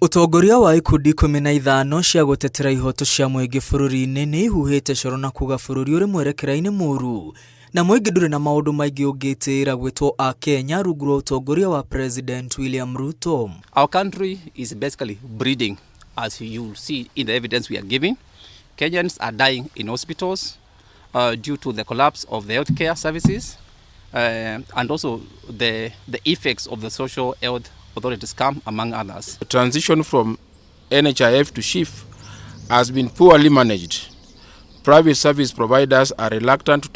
Ũtongoria wa ikundi 15 cia gũtetera ihoto cia mũingĩ bũrũri-inĩ nĩ ihuhĩte coro na kuga bũrũri ũrĩ mwerekera-inĩ mũru na mũingĩ ndũrĩ na maũndũ maingĩ ũngĩtĩĩra gwĩtwo a Kenya rungu rwa ũtongoria wa President William Ruto. Our country is basically bleeding, as you see in the evidence we are giving. Kenyans are dying in hospitals due to the collapse of the healthcare services and also the effects of the social health authority scam, among others. The transition from NHIF to SHIF has been poorly managed. Private service providers are reluctant to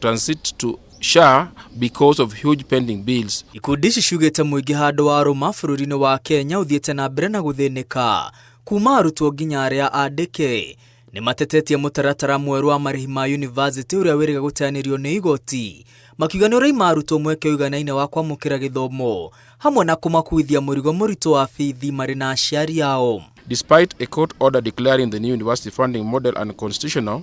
transit to SHA because of huge pending bills. Ikundi ici ciugĩte mũingĩ handũ wa rũma bũrũri-inĩ wa Kenya ũthiĩte na mbere na gũthĩnĩka kuma arutwo nginya arĩa andĩke nĩ matetetie mũtaratara mwerũ wa marĩhi ma university ũrĩa wĩrĩga gũteanĩrio nĩ igoti, makiuga nĩ ũraima arutwo mweke ũiganaine wa kwamũkĩra gĩthomo hamwe na kũmakuithia mũrigo mũritũ wa bithi marĩ na aciari ao. Despite a court order declaring the new university funding model unconstitutional,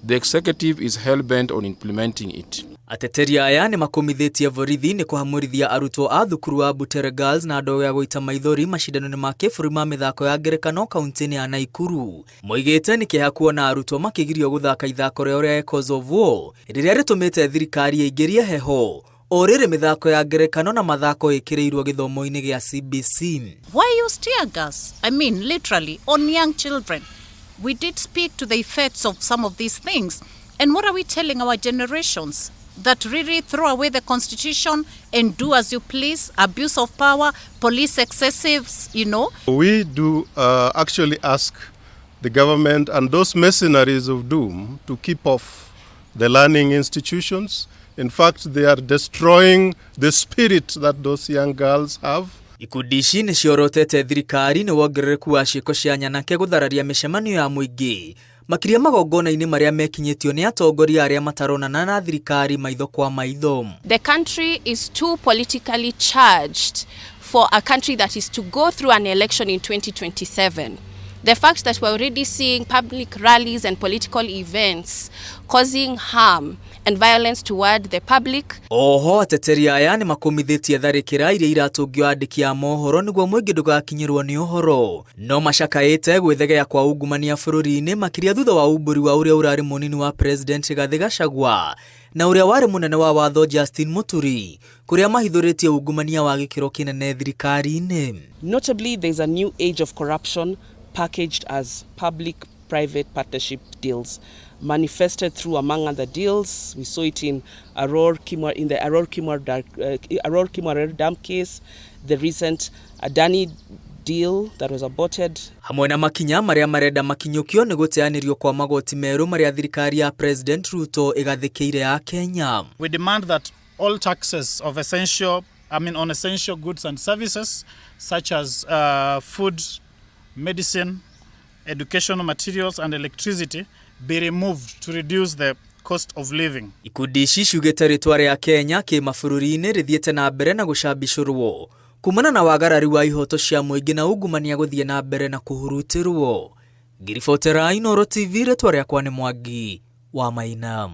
the executive is hell-bent on implementing it. Ateteri aya nĩ makũmithĩtie borithi nĩ kũhamũrithia arutwo a thukuru wa Butere Girls na ndogo ya gũita maithori macindano-inĩ ma kĩbũrũri ma mĩthako ya ngerekano kaunti-inĩ ya Naikuru. Moigĩte nĩ kĩeha kuona arutwo makĩgirio gũthaka ithako rĩao rĩa Echoes of War rĩrĩa rĩtũmĩte thirikari ĩingĩrie heho o rĩrĩ mĩthako ya ngerekano na mathako ĩkĩrĩirwo gĩthomo-inĩ gĩa CBC. Why use tear gas? I mean, literally, on young children. We did speak to the effects of some of these things. And what are we telling our generations? That really throw away the constitution and do as you please, abuse of power, police excessives. We do actually ask the government and those mercenaries of doom to keep off the learning institutions. In fact, they are destroying the spirit that those young girls have. Ikundi ici nĩ ciorotete thirikari nĩ wongerereku wa ciĩko cia nyanake gũthararia mĩcemanio ya mũingĩ makĩria magongona-inĩ marĩa mekinyĩtio nĩ atongoria arĩa mataronana na thirikari maitho kwa maitho. The country is too politically charged for a country that is to go through an election in 2027. The fact that we're already seeing public rallies and political events causing harm and violence toward the public. Oho ateteri aya nĩ makũmithĩtie tharĩkĩra iria iratũngio andĩki a mohoro nĩguo mũingĩ ndũgakinyĩrwo nĩ ũhoro, no macakaĩte gwĩthegea kwa ungumania bũrũri-inĩ makĩria thutha wa umbũri wa ũrĩa ũrarĩ mũnini wa President Rigathĩ Gachagua na ũrĩa warĩ mũnene wa watho Justin Muturi kũrĩa mahithũrĩtie ungumania wa gĩkĩro kĩnene thirikari-inĩ. Notably, there is a new age of corruption packaged as public-private partnership deals, manifested through, among other deals, we saw it in Aror Kimwa, in the Aror Kimwarer Dam case, the recent Adani deal that was aborted. Hamwe na makinya marĩa marenda makinyũkio nĩ gũteanĩrio kwa magoti merũ marĩa thirikari ya President Ruto ĩgathĩkĩire ya Kenya. We demand that all taxes of essential, I mean, on essential goods and services such as food, medicine, educational materials and electricity be removed to reduce the cost of living. Ikundi ici ciugĩte rĩtwa rĩa Kenya kĩmabũrũri-inĩ rĩthiĩte na mbere na gũcambicũrwo kumana na wagarari wa ihoto cia mũingĩ na ungumania gũthiĩ na mbere na kũhurutĩrwo. Ngiribotera Inooro TV, rĩtwa rĩakwa nĩ Mwangi wa Maina.